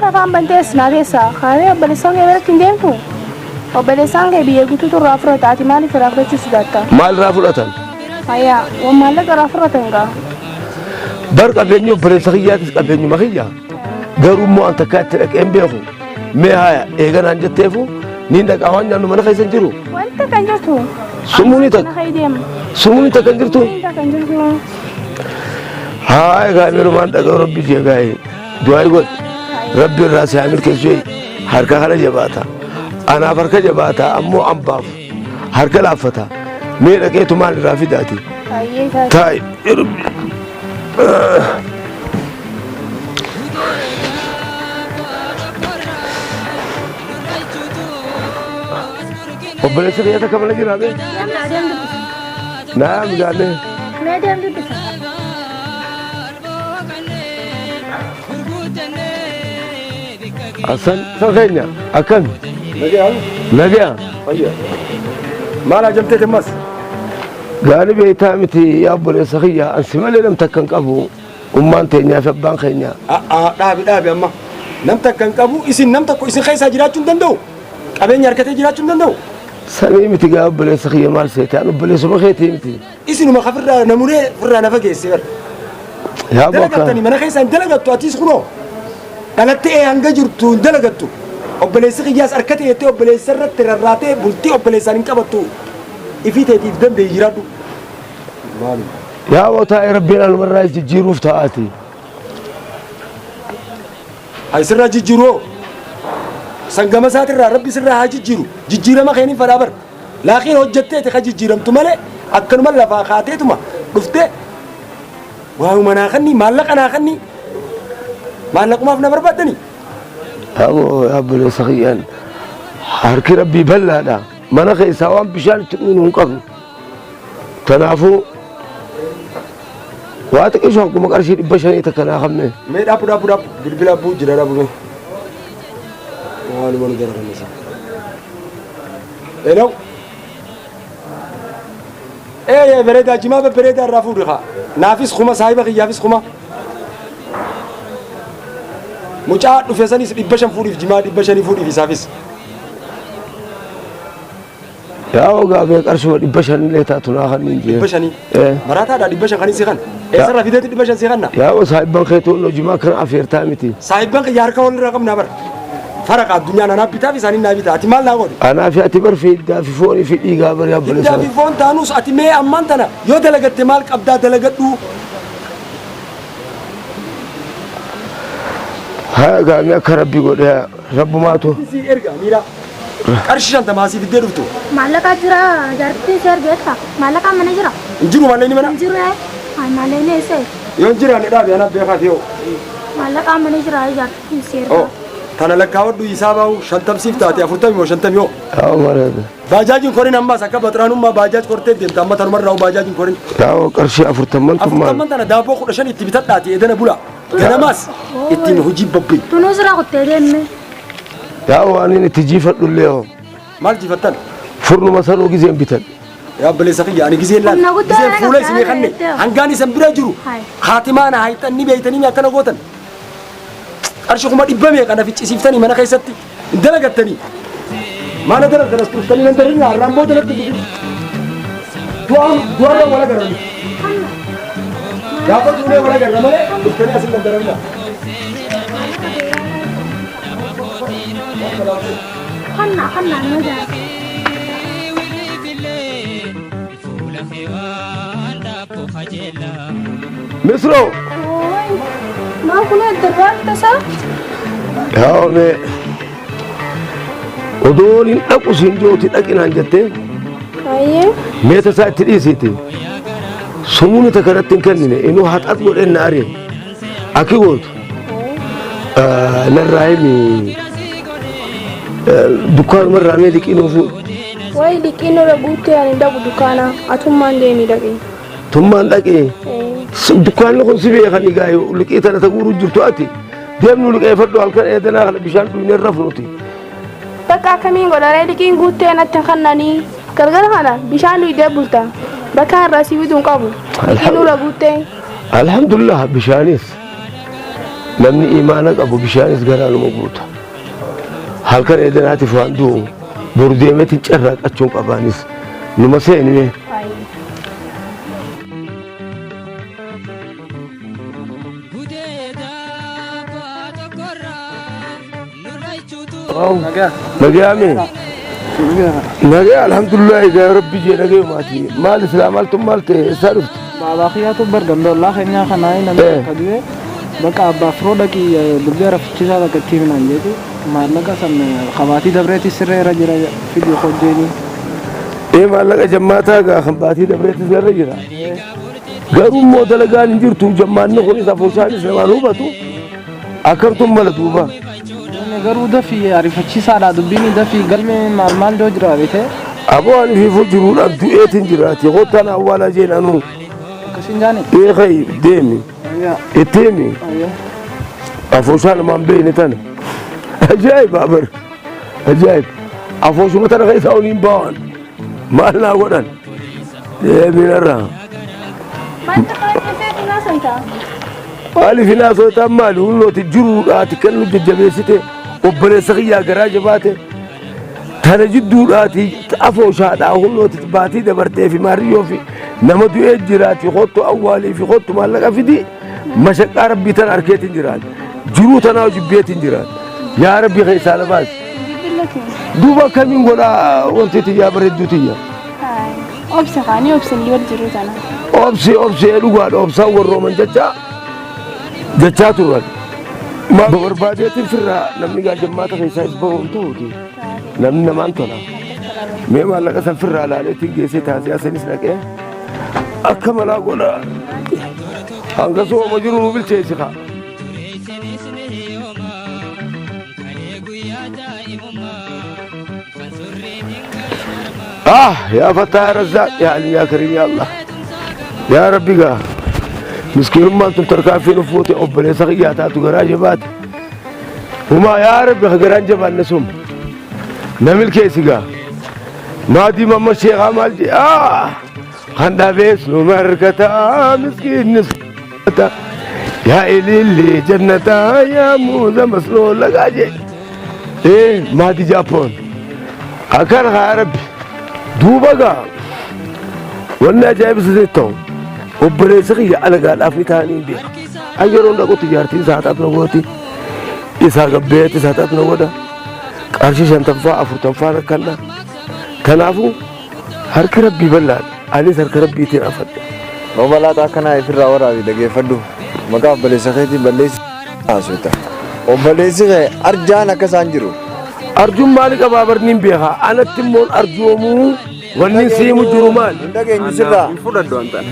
Afaan bantees naa teessa. Kaaree obboleessaan kee biratti hin deemtu? Obboleessaan kee biyya guutuutu irraa fudhata. Ati maaliif irraa fudhachuu sodaatta? Maal irraa fudhatan? Hayyaa, waan maallaqa irraa fudhatan gaa. Bar qabeenyi obboleessa kiyyaatis qabeenyuma kiyya. Garuu immoo an takkaa itti dhaqee hin beeku. Mee haya eega naan jetteefu niin dhaqaa waan nyaannu mana keessa hin jiru. Wanta kan jirtu. Sumuuni takka. Mana kee deema. Sumuuni takka hin jirtu. Wanta kan jirtu. Haa egaa meerumaan dhaqee rabbi jee gaa'ee du'aa godhe. Rabbi irraa si haa milkeessu harka kana jabaata. Anaaf harka jabaata ammoo ambaaf harka laaffata. Mee dhaqeetu maal irraa fidaati? Baay'ee taate. Taa'i. Obboleessi kiyya takka mana jiraa bee? Naa migaanee. Mee deem dubbisa. Asan san keenya akkami? Nagaya. Nagaya. Fayya. Maal hajamtee ammas? Gaani beektaa miti yaa obboleessa kiyya an si malee nam takka hin qabu ummaan teenyaa fi abbaan keenya. Dhaabi dhaabi amma. Nam takka hin qabu isin nam tokko isin keessaa jiraachuu hin danda'u. Qabeenya harkatee jiraachuu hin danda'u. Sanii miti gaa obboleessa kiyya maal seete an obboleessuma keetii miti. Isinuma kafirraa namuree firraa nafa geesse bar. Yaa bokka. Dalagattanii mana keessaa hin dalagattu atis kunoo. Dhalattee ee hanga jirtu hin dalagattu. Obboleessi kiyyaas harkatee jettee obboleessa irratti rarraatee bultii obboleessaan hin qabattu. Ifii teetiif danda'e jiraadhu. Maali? Yaa bootaa rabbiin anumarraa jijjiiruuf ta'aati. Hay sirraa jijjiiru hoo? Sangama isaatirraa rabbi sirraa haa jijjiiru. Jijjiirama kee ni fadhaa bar. Laakiin hojjetteeti ka jijjiiramtu malee akkanuma lafaa kaateetuma dhuftee waayuma naa kannii maallaqa naa kannii maallaqumaaf na barbaaddanii. Aboo yaa obboleessa kiyyaan harki rabbii bal'aadha. Mana keessaa waan bishaan itti dhuunu hin qabnu. Kanaafuu waa xiqqishu akkuma qarshii 500 takka naa kammee. Mee dhaabbu dhaabbu dhaabbu bilbila abbuu jira dhaabbu mee. Waanuma nu dararan isaa. Hello. Ee bareedaa jimaa babbareedaa irraa fuudhi kaa. Naafis kuma saahiba kiyyaafis kuma. Mucaa dhufe sanis 500 fuudhiif jimaa 500 fuudhiif isaafis. Yaa ogaa bee qarshuma 500 illee taatu naa kanniin jee. 500. Ee. Maraataadha 500 kan si kan. Eessarraa fideetti 500 si kanna? Yaa oo saahibban keetu jimaa kana afeertaa miti. Saahibban kiyya harka wal irraa qabnaa bara. Faraqa addunyaan anaa bitaaf isaanii naa bita. Ati maal naa godhe? Anaa fi ati bar fi hiddaa fi foonii fi dhiigaa bari Hiddaa fi foon taanus ati mee ammaan tana yoo dalagatte maal qabdaa dalagadhu. Haa gaamii akka rabbi godhe rabbumaatu. Si erga miira. Qarshii 50 asii fiddee dhuftu. Maallaqa jira jaartiin si ergeetta. Maallaqa mana jira. Hin jiru maallaqni mana? Hin jiru ee. Ay maallaqni eessa? Yoo hin jiraanne dhaabi anaaf beekaati yoo. Maallaqa mana jira jaartiin si erga. Oh. Tana lakkaawwadhu isaa bahu 50 siif taate 40 moo 50 yoo. Yaa mareeda. Baajaajiin korin ammaas akka baxraanummaa baajaaj kortee deemta amma tanumarraa baajaajiin korin. Yaa qarshii 40 tummaan. 40 tana daabboo 15 itti bitadhaati edana bula. Ganamaas ittiin hojii babba'i. Tunuu sira kuttee deemme. Yaa waan inni itti jiifadhu illee hoo. Maal jiifattan? Furnuma sanuu gizeen bitan. Yaa obboleessa kiyya ani gizeen laal. Humna guddaa Gizeen kana fuula isinii qabdaa kanne jettee. hangaan isan bira jiru Hai. haatimaa na hayxan ni beeytanii akkana gootan. Qarshii 100,000 meeqa na ficcisiiftanii mana keessatti hin dalagattanii. Maana dalagdan as turtanii nan darinaa har'aan booda natti hin dhufin. Du'aan du'arra wal agarra. Gaafa duunee wal agarra malee dhuftanii as hin darinaa. Kanna kanna nama jaartii. Misroo. Maa kun addarraa tasaa? Yaa mee odoon hin dhaqu siin jooti dhaqinaan jettee Ayyee. mee tasaa itti dhiisiiti. Sumuuni takka irratti hin kennine inuu haxax godheen na ari'e. Akki gootu narraa himi dukkaanuma irraa mee liqii nuu fuudhu. Wayi liqiin nurra guuttee ani hin dhaqu dukkaana atummaan deemii dhaqi. Tummaan dhaqee dukkaanni kun si beekan egaa liqii tana ta guuruu jirtu ati deemnu liqeeffadhu halkan eedanaa kana bishaan dhuynee rafnuti. Bakka akkamiin godharee liqiin guuttee natti hin kannanii galgala kana bishaan dhuydee bulta bakka irraa si fiduu hin qabu liqiin nurra guuttee. Alhamdulillah bishaanis Namni imaana qabu bishaanis garaanuma guuta. Halkan eedanaatiif waan du'u boru deemeetiin carraaqachuun qabaanis numa seenime. Nagayaame. Nagaya alhamdulillah egaa rabbi jee nagaya maati. Maal islaa maaltu maal ta'e eessaa dhufte? Baabaa kiyyaatu bar ganda ollaa keenyaa kanaa namni takka du'e bakka abbaa firoo dhaqii dubbii arafichiisaa takka itti himnaan jeeti maallaqa san kabaatii dabreetis sirree irra jira fidii hojjeeni. Ee maallaqa jammaataa gaa kan baatii dabreetis narra jira. Garuu immoo dalagaan hin jirtu jammaanni kunis afuushaanis namaan hubatu akkamtu mala duuba. Garuu dafii ariifachiisaadha dubbiin dafii galmee maal maal yoo jira beekte. Aboo ani fiifuu jiruudhaaf du'eetiin jiraati kottaan awwaalaa jeen anuu. Akkasiin jaani. Ee kai deemi itti himi afooshaa namaan beekne tana ajaa'iba bar ajaa'iba afooshuma tana keessaa oliin ba'an maal naa godhan deemi narraa. Maal ta'ee naasanta? Maaliif hin haasoftan maali humnooti jiruudhaati kan nu jajjabeessite obboleessa kiyyaa garaa jabaate tana jidduudhaati afooshaadhaa humnooti baatii dabartee fi maariyyoo fi nama du'ee jiraati kottu awwaalii fi kottu maallaqa fidi mashaqqaa rabbii tana arkeetiin jiraati jiruu tanaa jibbeetiin jiraati yaa rabbii keessaa na baasi duuba akkamiin godhaa wanti tiyyaa bareedduu tiyya. Obsa kaanii obsa ni wal jiru tana. Obsi obsi dhugaadha obsaan warrooman jecha jechaa turan. Barbaadeetiin firraa namni gaa jammaata keessaa is bahu hin ta'uuti. Namni namaan tola. Mee maallaqa san firraa laaleetiin geessee taasisaa sanis dhaqee akka malaa godha. Hanga sooma jiru nu bilcheessi kaa. Ah, yaa Fattah yaa Razzaaq, yaa Ali yaa Karim yaa Allah. Yaa Rabbi gaa. Miskiinummaan tun tarkaanfii nu fuute obboleessa kiyyaa taatu garaa jabaate. Humaa yaa Rabbi ka garaan jabaanne sun. Na milkeessi gaa. Maadii mamma sheekaa maal jee? Ah! Kan dhabees nu markataa miskiinnis yaa ililli jannataa yaa muuza masloo lagaa jee. Ee maadii Jaapoon. Akkana haa Rabbi. Duuba gaa wanni ajaa'ibsiisee ta'u obboleessi kiyya alagaadhaaf ni ta'anii hin beeka. An yeroon dhaqutti jaartiin isaa haxaatu na gooti. Isaa gabbeetti isaa haxaatu na godha. Qarshii shantanfaa afurtanfaa rakkadha. Kanaafuu harki rabbii bal'aadha. Anis harka rabbiitiin afadha. Obbolaa akkanaa ifirraa waraabi dhageeffadhu. Maqaa obboleessa keetii balleessi haasofta. Obboleessi kee arjaan akka isaan jiru. Arjuun maali qabaa barni hin beeka. Anatti immoo arjoomuu wanni siimu jiru maali? Hin dhageenyu sirraa.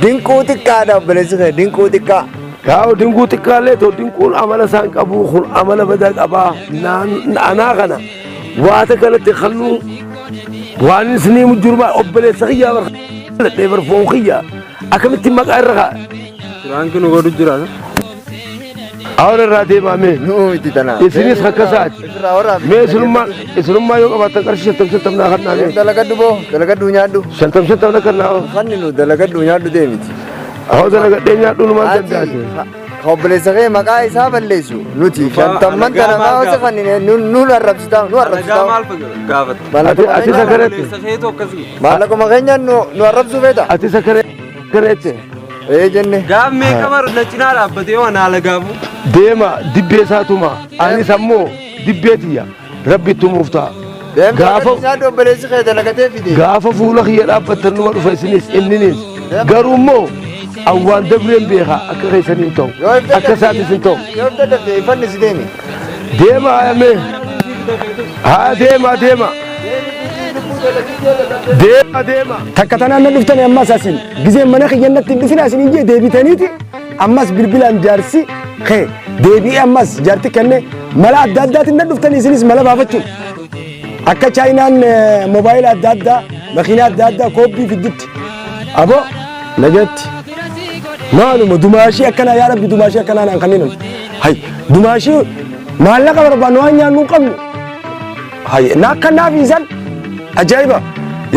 Dinquu xiqqaadha obboleessi kee dinquu xiqqaa. Yaa'u dinquu xiqqaallee ta'u dinquun amala isaan qabu kun amala badaa qabaa. Anaa kana waata kanatti kalluu waan isiniimu jiru maali? Obboleessa kiyyaa bar bar foon kiyyaa akkamitti maqaa irra kaa? Piraanki nu godhu jira. Awwan irraa deemaa mee. Nuu miti tana. Isinis akka isaati. Ifirraa waraabi. Mee isinummaa isinummaa yoo qabaattan qarshii shantam shantam naa kannaa mee. Dalagadhu boo dalagadhu nyaadhu. Shantam shantam na kannaa. Kanni nu dalagadhu nyaadhu deemiti. Hawwa dalagadhee nyaadhu numaan danda'ate. Obboleessa kee maqaa isaa balleessu nuti shantamman tana maa hosa kannine nu arrabsitaa nu Alagaa arrabsitaa. maal gaafata? Ati isa kanatti. Obboleessa keetu akkasii. Maallaquma keenya nu arrabsuu feeta. Ati isa kareette. Ee jenne. Gaaf meeqa mar na cinaa dhaabbatee waan haala gaafu. Deema dibbee isaa tuma. Anis ammoo dibbee tiyya. Rabbi tumuuf ta'a. Gaafa nyaadhu obboleessi kee dalagatee fide. Gaafa fuula kiyya dhaabbattan numa dhufa isinis inninis. Garuu immoo awwaan dabreen beeka akka keessanii hin ta'u. Akka isaatis hin ta'u. Yoo ifta dafte ifanni si deemi. Deema ayamee. Haa deema deema. Deema deema. Takka tanaan na dhuftanii ammas asin gizeen mana kiyya natti hin dhufin asin ijjee deebitaniiti ammas bilbilaan jaarsi kee deebi'ee ammas jaarti kenne mala adda addaatiin na dhuftanii isinis mala baafachuun akka chaayinaan moobaayila adda addaa makiinaa adda addaa koobbii fiddutti aboo nageetti maaluma dumaashii akkanaa yaa rabbi dumaashii akkanaa naan kanneen hay dumaashii maallaqa barbaannu waan nyaannu hin qabnu hay na akka naaf hiisan ajaa'iba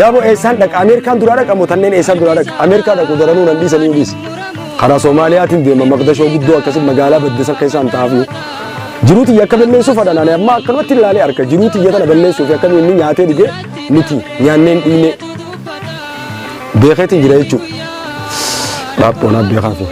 yaaboo eessaan dhaqa ameerikaan duraa dhaqa moo tanneen eessaan duraa dhaqa ameerikaa dhaqu daranuu nan dhiisanii dhiisi. Karaa Soomaaliyaatiin deema Maqdashoo guddoo akkasii magaalaa baddesan keessaan ta'aafu. Jiruu tiyya akka balleessuu fadhan ani amma akkanumatti ilaalee harka jiruu tiyya tana balleessuu fi akkamiin inni nyaatee dhugee nuti nyaanneen dhiine beekeetiin jira jechuudha. Dhaaphoon beekaa fi.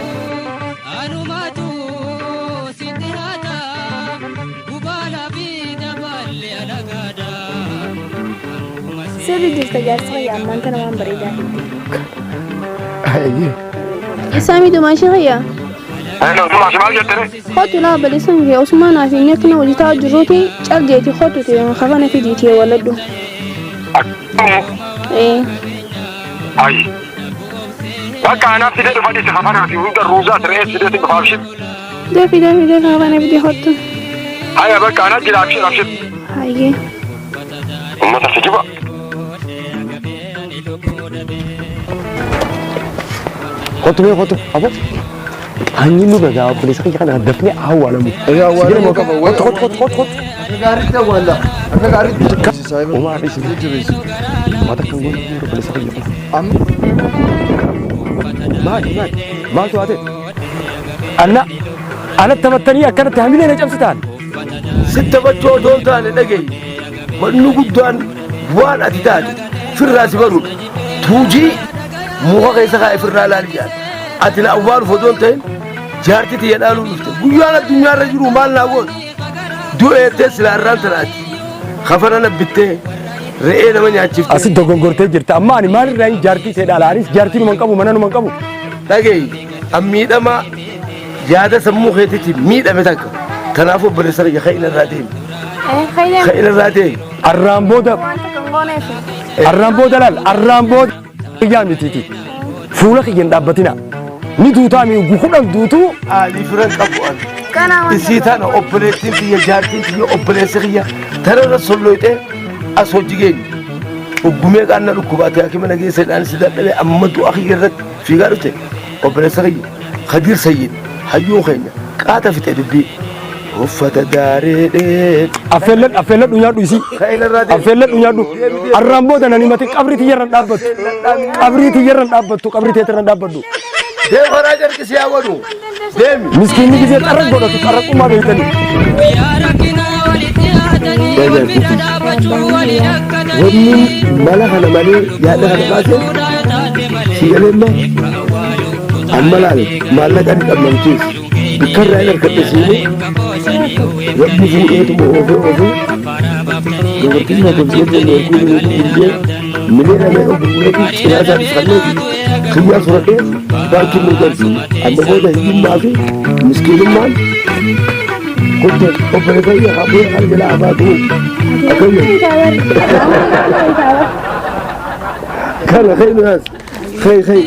Sirri jirta jaarsa kiyya ammaan tana waan bareedaa fidde. Ayyee. Isaa miidhumaa ishee kiyya. Hello, Dumash maal jettani? Hotu laa obboleessan kee Usmaan fi inni akkana hojii taa'u jirruuti cal jeeti hotu ta'e kafana fidiiti waladhu. Ee. Ayi. Bakka anaaf fidee dhufa dhiisi kafanaa fi hunda ruuzaas re'ees fideetiin dhufa abshir. Dafi dafi dafi kafana fidee hotu. Haya bakka anaaf jira abshir abshir. Hayyee. Uummata kijiba. Kottu mee kottu abo. Hanyi nu gagaa obboleessa kiyya kana dafnee awwaalamu. Awwaalamuu qaba. Kottu kottu kottu kottu kottu. Akka gaariitti awwaalla. Akka gaariitti jajjabeessi. Umaa fi isin. Jajjabeessi. Mata kan godhu obboleessa kiyya kana. Amma Maali maali maaltu haate? Anna ana taphattanii akkanatti hamilee na cabsitaan. Sitti taphachuu otoo hin taane dhaga'i. Wanni guddaan waan ati taate firraa si baruudha. Tuujii muka keessa kaa'e firraa laali jaal. Ati na awwaaluuf otoo hin ta'in jaartii tiyya dhaaluu dhufte. Guyyaan addunyaa irra jiru maal naa goote? Du'eettee silaa irraan tanaati. Kafana na bittee re'ee nama nyaachiftee. Asi dogongortee jirta. Amma ani maalirraa hin jaartii ta'e dhaala. Anis jaartii numa hin qabu mana numa hin qabu. Dhaga'i an miidhamaa yaada sammuu keetiitiin miidhame takka. Kanaafuu obboleessa kiyya ka'ina irraa deemi. Hayyee. Ka'ina irraa deemi. Arraan booda Waan takka hin gooneef. arraan booda laal arraan booda kiyyaa mitiiti. Fuula kiyya hin dhaabbatina. Ni duutaa mi kudhan duutuu Aalii firan qabu ani. Kana waan Isii tana obboleettiin kiyya jaartiin kiyya obboleessi kiyya tana irra solloyxee as hojii geenye. Oggumee qaanna dhukkubaatee hakima na geessa jedhaan si dadhabee amma du'a kiyya irratti fiigaa dhufte obboleessa kiyya Kadiir Sayyid hayyuun keenya qaata fixe dubbii uffata daaree affeelladhu affeelladhu nyaadhu isii. Ka'ina irraa deemi. Affeelladhu nyaadhu. Arraan booda nani mati qabrii tiyyarra hin dhaabbattu. Qabrii tiyyarra hin dhaabbattu. Qabrii teetirra hin dhaabbadhu. Deem karaa carqisee haa godhu. Deemi. Miskiinni gisee xarra godhatu xarraqummaa beektanii. Wanni mala kana malee yaada kana baase si galee amma amma laal maallaqa hin qabnamchiis bikka irraa hin harkadhe siine rabbi fuudheetuma oofee oofee dubartiin na tolchee meerkuu meerkuu miliyoona meeqa gurgureetu cinaa isaatis kanneeti kiyyaa fudhadhee baankii murteessu amma booda hiyyummaa fi miskiinummaan kottu obboleessa kiyya kaabee kan jalaa abaatu akkamiin kana kaynuyaas kay kay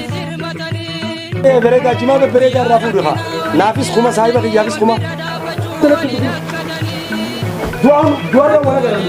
Bareedaa jimaa babbareedaa irraa fuudhu haa. Naafis kuma saahiba kiyyaafis kuma. Du'aan du'arra waan agarra.